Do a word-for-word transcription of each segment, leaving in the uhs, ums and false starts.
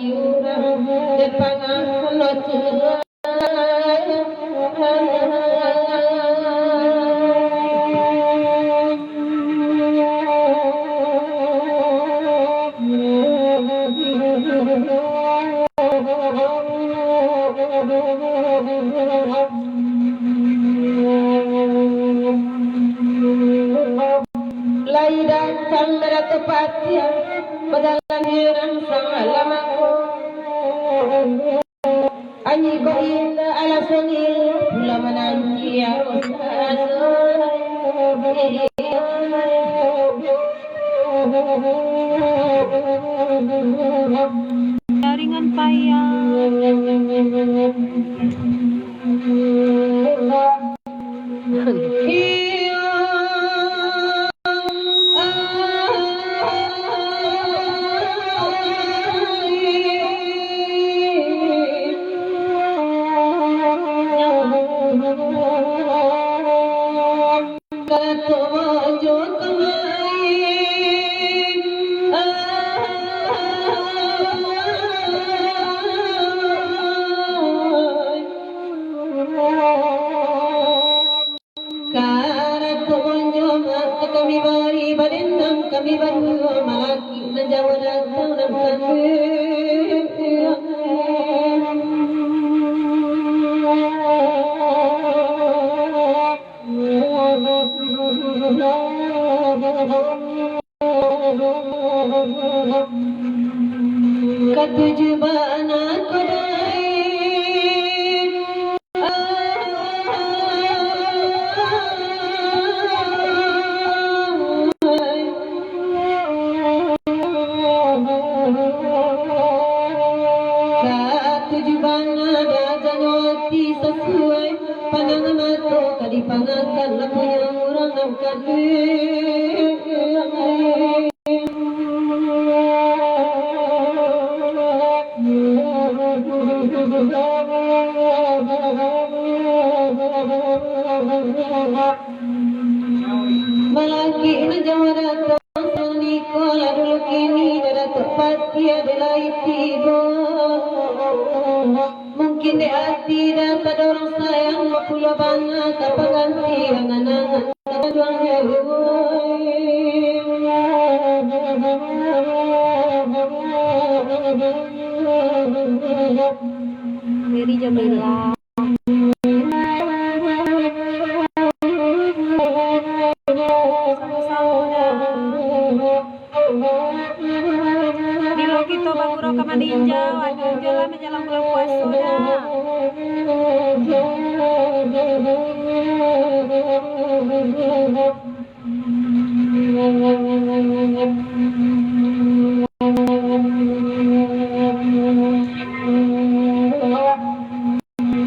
Di pangah lo curang. Lai datang Datuak Patiah, bajalan urang sangat lamo. Anyi ko indak alah songil, pulo mananti arus. Jaringan payah. Karato bonjo mah ka kami bari, badendam kami baduo, malaki nan jauah datang nan kanduang. Katuju bana ko dai. Katuju bana dajanyo ati sasuai. Pandang mato ka dipangakan, lapunyo urang nan kanduang. Malaki nan jauah datang, saniko lah dulu kini, Datuak Patiah ado lai tibo. Mungkin dek ati dah tadorong sayang, bapulo bana ka pangganti angan-angan ka tuangnyo. Riri Jamila. Samo-samo dah. Bilo kito bagurau ka maninjau, ajo-ajo lah manjalang bulan puaso dah.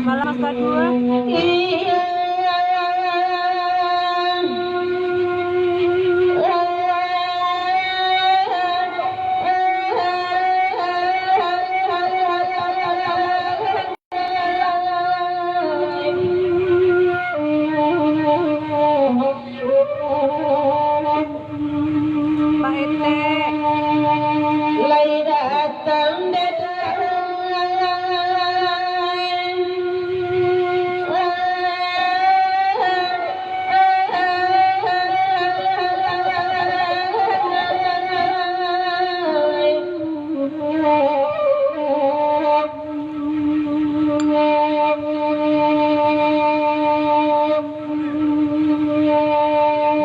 Malam Mas Badul. Pak Etek. Lai datang datang.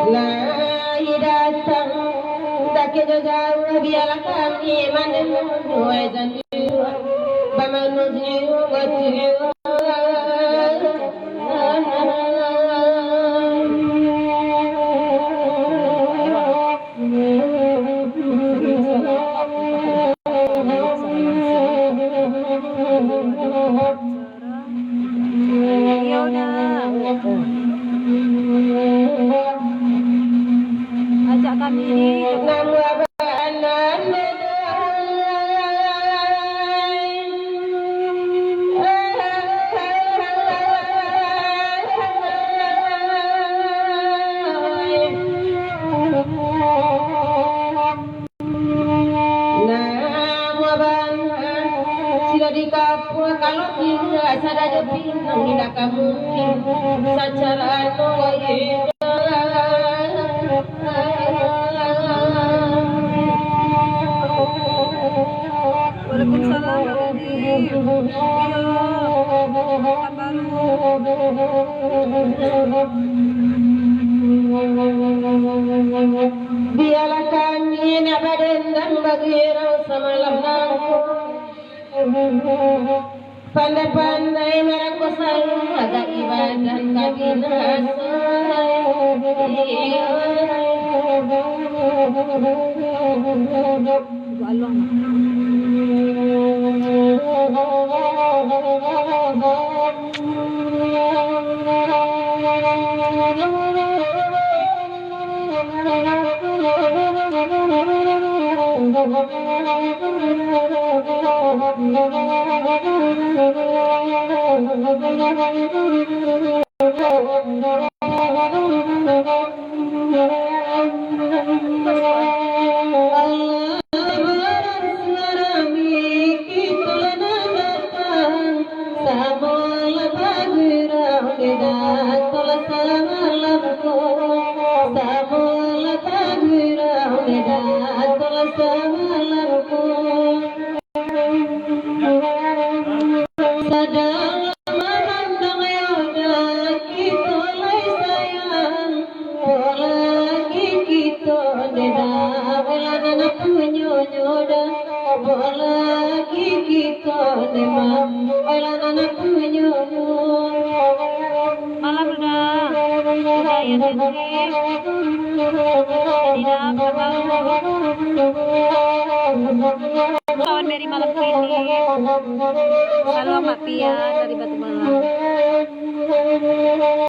Lai datang sakik jo jauah, bialah kami manunggu, wahai Tuhan, bamanusia, wahai Tuhan. Iyo dah. Ajak kami ni. Kalau pindah, sadajo pindah, indak ka mungkin sacara no. Waalaikumsalam, Bang Haji. Iyo, kabar. Bialah kami nak badendam bagirau samalam nangko. Pandai-pandai marangko salah, agak ibadah kabinasaan. Samo lah bagurau, dek Datuak lah samalam ko. Samo lah bagurau, dek Datuak lah samalam ko. Sadang mamandang yo, dah kito lai sayang. Apo lagi kito ndak ado, alah nan punyo nyo dah. Apo lagi kito ndak ado, alah nan punyo nyo. Malam dah. Hidayat Yasin. Dina, kawan dari malam ini. Salam Mak Pia dari Batu Malam.